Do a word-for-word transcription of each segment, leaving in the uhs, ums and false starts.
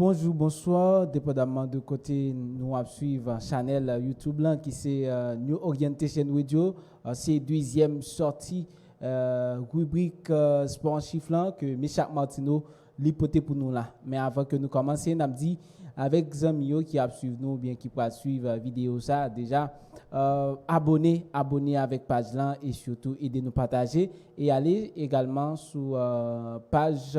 Bonjou, bonswa, depandamman de kote nou ap swiv chanèl YouTube lan ki se euh, New Orientation Radio. Euh, se dezyèm sòti euh, ribrik euh, Sport en Chiffres lan ke Mechak Martineau li pote pou nou la. Men avan ke nou kòmanse, n ap di avèk zanmi yo ki ap swiv nou oubyen ki pral swiv euh, videyo sa deja, euh, abone, abone avèk paj lan e sitou ede nou pataje e ale egalman sou euh, paj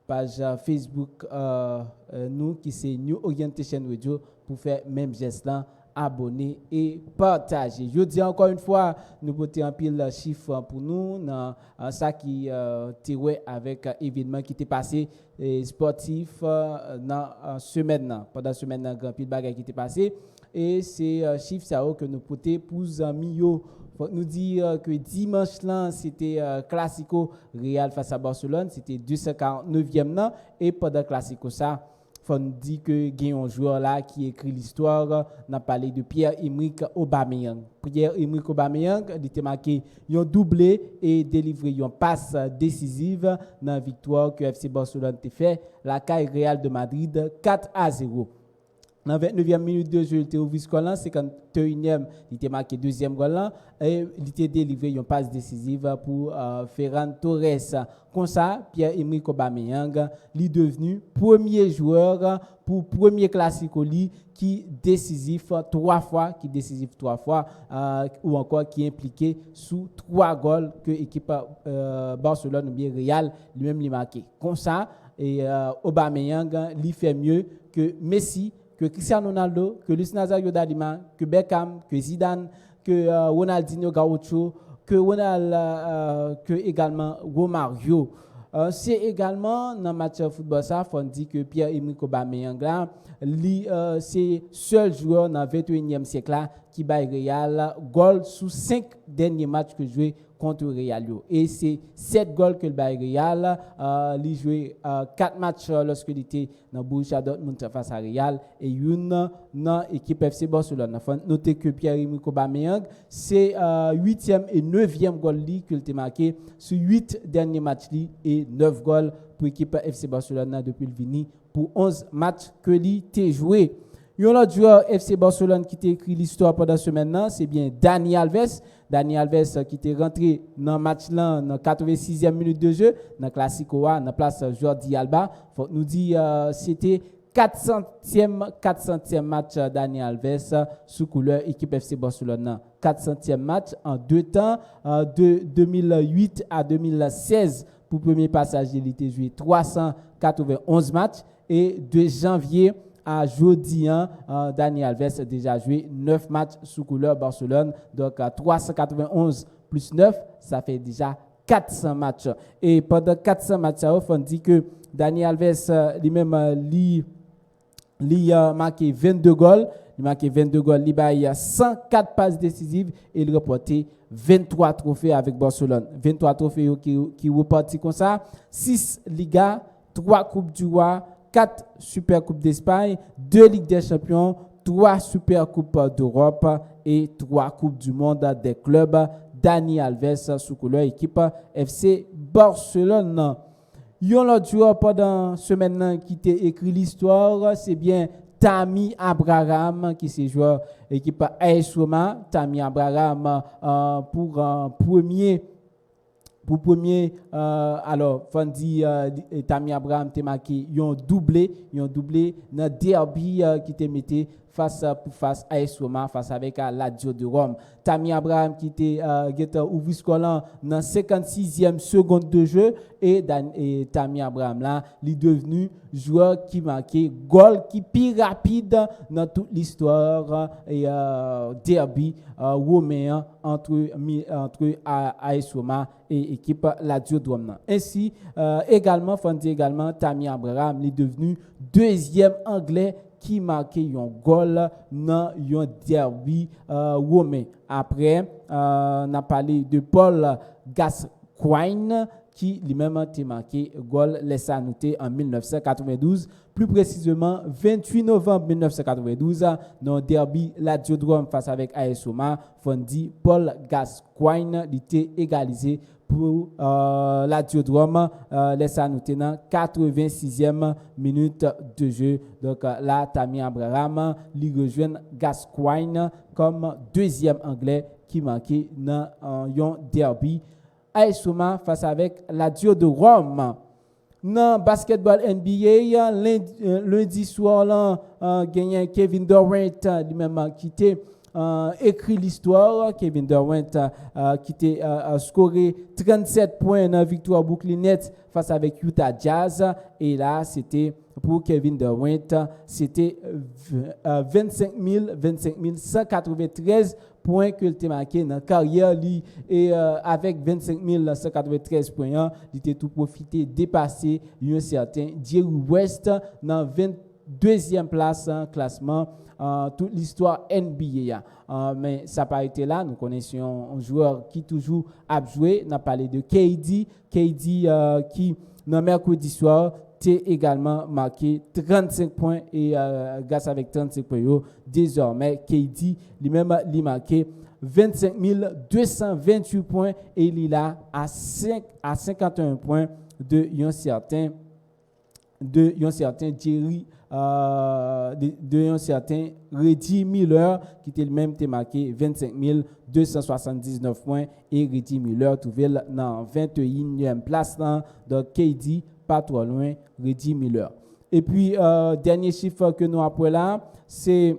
paj Facebook euh, euh, nou ki se New Orientation Radio pou fè menm jès lan, abone e pataje. Jodi a ankò yon fwa, nou pote anpil chif euh, pou nou nan euh, sa ki euh, te wè avèk euh, evenman ki te pase e spòtif euh, nan euh, semèn nan. Pandan semèn nan, gen anpil bagay ki te pase e se euh, chif sa yo ke nou pote pou zanmi yo. Fòk nou di euh, ke dimanch lan, se te euh, Clasico Real fas a Barcelone, se te de san karant nevyèm nan, e pandan Clasico sa, fò n di ke gen yon jwè la ki ekri listwa, n ap pale de Pierre-Emerick Aubameyang. Pierre-Emerick Aubameyang, li te make yon double e delivre yon pas desiziv nan viktwa ke F C Barcelone te fè lakay Real de Madrid kat a zewo. Nan vennnevyèm minit de jeu, li te ouvri skò lan, senkanteyinyèm, li te make dezyèm gòl lan, e li te delivre yon pas desiziv pou uh, Ferran Torres. Konsa, Pierre-Emerick Aubameyang, li devni premye jwè pou premye Clasico li ki desizif twa fwa, ki desizif twa fwa, uh, ou ankò ki enplike sou twa gòl ke ekip uh, Barcelone oubyen Real li menm li make. Konsa, e, uh, Aubameyang, li fè mye ke Messi, ke Cristiano Ronaldo, ke Luis Nazario da Lima, ke Beckham, ke Zidane, ke uh, Ronaldinho Gaucho, ke Ronald, uh, ke egalman Romario. Uh, se egalman nan match foutbòl sa, fò n di ke Pierre-Emerick Aubameyang la, li uh, se sèl jwè nan venteyinyèm syèk la ki bay Real gòl sou senk dènye match ke jwe kont Real yo. E se sèt gòl ke l bay Real, uh, li jwe uh, kat match uh, lòske li te nan Borussia Dortmund fas a Real e youn nan ekip F C Barcelone. Fò note ke Pierre-Emerick Aubameyang se uh, uityèm e nevyèm gòl li ke l te make sou uit dènye match li e nèf gòl pou ekip F C Barcelone nan depi l vini pou onz match ke li te jwe. Yon lòt jwè F C Barcelone ki te ekri listwa pandan semèn nan, se byen Dani Alves. Dani Alves ki te rantre nan match lan nan katrevensizyèm minit de jeu, nan Clasico a, nan plas Jordi Alba. Fòk nou di, uh, se te katsantyèm, katsantyèm match Dani Alves sou koulè ekip F C Barcelone nan. Katsantyèm match an de tan, uh, de de mil uit a de mil sèz. Pou premye pasaj li, li te jwe twa san katrevenonz match e de janvye a jodi an, uh, Dani Alves deja jwe nèf match sou koulè Barcelone. Donk, uh, twa san katrevenonz plis nèf, sa fè deja kat san match. E pandan kat san match sa yo, fò n di ke Dani Alves, uh, li menm, uh, li, li uh, make vennde gòl. Li make vennde gòl, li bay uh, san kat pas desiziv e li ranpòte venntwa twofe avèk Barcelone. Venntwa twofe yo ki, ki reparti konsa, sis Liga, twa Coupe du Roi, kat Super Coupe d'Espagne, de Ligue des Champions, twa Super Coupe d'Europe e twa Coupe du Monde des clubs. Dani Alves sou koulè ekip F C Barcelone nan. Yon lòt jwè pandan semèn nan ki te ekri listwa, se byen Tammy Abraham ki se jwè ekip A S Roma. Tammy Abraham uh, pou uh, premye pou premye, uh, alò, fò n di uh, Tammy Abraham te make yon double, yon double nan derby uh, ki te mete fas uh, pou fas A S Roma fas avèk uh, Lazio de Rome. Tammy Abraham ki te uh, gentan ouvri skò lan nan senkannsizyèm segond de jeu e, Dan, e Tammy Abraham la, li devni jwè ki make gòl ki pi rapid nan tout listwa uh, e, uh, derby uh, women an antre, antre A S Roma e ekip Lazio de Rome nan. Ensi, uh, egalman, fò n di egalman, Tammy Abraham, li devni dezyèm Anglè ki make yon gòl nan yon derby uh, women. Apre, uh, n ap pale de Paul Gascoigne, ki li menm te make gòl lè sa nou te an mil nèf san katrevendouz, pli presizeman venntuit novanm mil nèf san katrevendouz, nan derby Lazio de Rome fas avèk A S Roma, fò n di Paul Gascoigne li te egalize pou uh, Lazio de Rome. Uh, lè sa nou te nan katrevensizyèm minit de jeu. Donk uh, la, Tammy Abraham li rejwenn Gascoigne kòm dezyèm Anglè ki make nan uh, yon derby. A S Roma fas avèk Lazio de Rome. Nan basketball N B A, lendi, lendi swa la, uh, genyen Kevin Durant, li menm ki te uh, ekri listwa. Kevin Durant uh, ki te uh, skore trannsèt pwen nan viktwa Brooklyn Nets fas avèk Utah Jazz. E la, se te pou Kevin Durant, se te vennsenk mil, vennsenk mil san katreventrèz pwen ke l te make nan karyè li. E uh, avèk vennsenk mil san katreventrèz pwen an, li te tou pwofite depase yon sèten Jerry West nan venndezyèm plas an klasman uh, tout listwa N B A a. Uh, men sa pa rete la, nou konnen se yon jwè ki toujou ap jwe. N ap pale de K D. K D uh, ki nan mèkredi swa te egalman make trannsenk pwen e uh, gras avèk trannsenk pwen yo, dezòmè K D li menm li make vennsenk mil de san venntuit pwen e li la a senk a senkanteyen pwen de yon sèten de yon sèten Jerry uh, de, de yon sèten Reggie Miller ki te li menm te make vennsenk mil de san swasanndiznèf pwen e Reggie Miller twouve l nan venteyinyèm plas lan. Donk K D pa twò lwen Reggie Miller. Epi uh, dènye chif ke nou ap wè la, se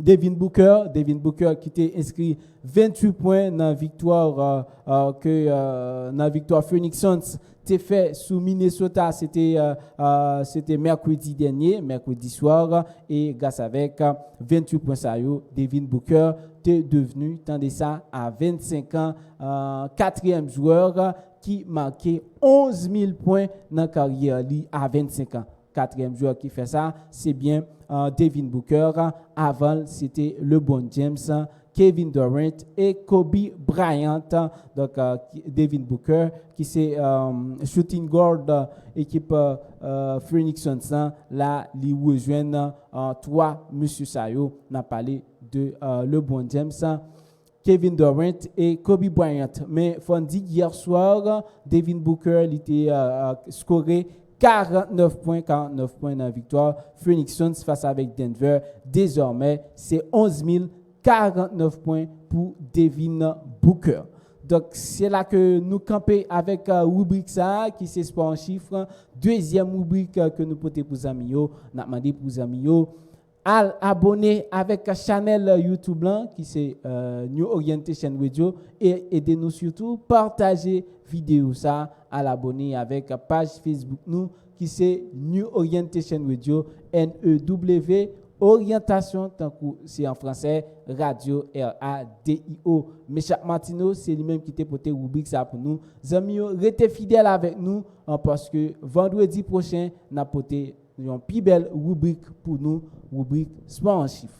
Devin Booker, Devin Booker ki te enskri venntuit pwen nan viktwa uh, uh, ke uh, nan viktwa Phoenix Suns te fè sou Minnesota, se te uh, uh, se te mèkredi dènye, mèkredi swa, e gras avèk uh, venntuit pwen sa yo, Devin Booker te devni, tande sa, a vennsenk an, uh, katriyèm jwè ki make onz mil pwen nan karyè li a vennsenk an. Katriyèm jwè ki fè sa, se byen uh, Devin Booker. Avan l, se te LeBron James, Kevin Durant e Kobe Bryant. Donk uh, Devin Booker ki se um, shooting guard uh, ekip uh, Phoenix Suns la, li rejwenn uh, twa mesye sa yo. N ap pale de uh, LeBron James, Kevin Durant e Kobe Bryant. Men fò n di k yè swa, Devin Booker li te uh, skore karantnèf pwen, karantnèf pwen nan viktwa Phoenix Suns fas avèk Denver. Dezòmè, se onz mil karantnèf pwen pou Devin Booker. Donk, se la ke nou kanpe avèk uh, ribrik sa a, ki se Sport en Chiffres. Dezyèm ribrik uh, ke nou pote pou zanmi yo, n ap mande pou zanmi yo al abòne avèk chanèl YouTube lan ki se uh, New Orientation Radio e ede nou sitou pataje videyo sa, al abòne avèk paj Facebook nou ki se New Orientation Radio, N E W oryantasyon, tankou se an fransè, radyo, R A D I O. Mechak Martineau se li menm ki te pote ribrik sa pou nou. Zanmi yo, rete fidèl avèk nou an, paske vandredi pwochen n ap pote yon pi bèl ribrik pou nou, ribrik Sport en Chiffres.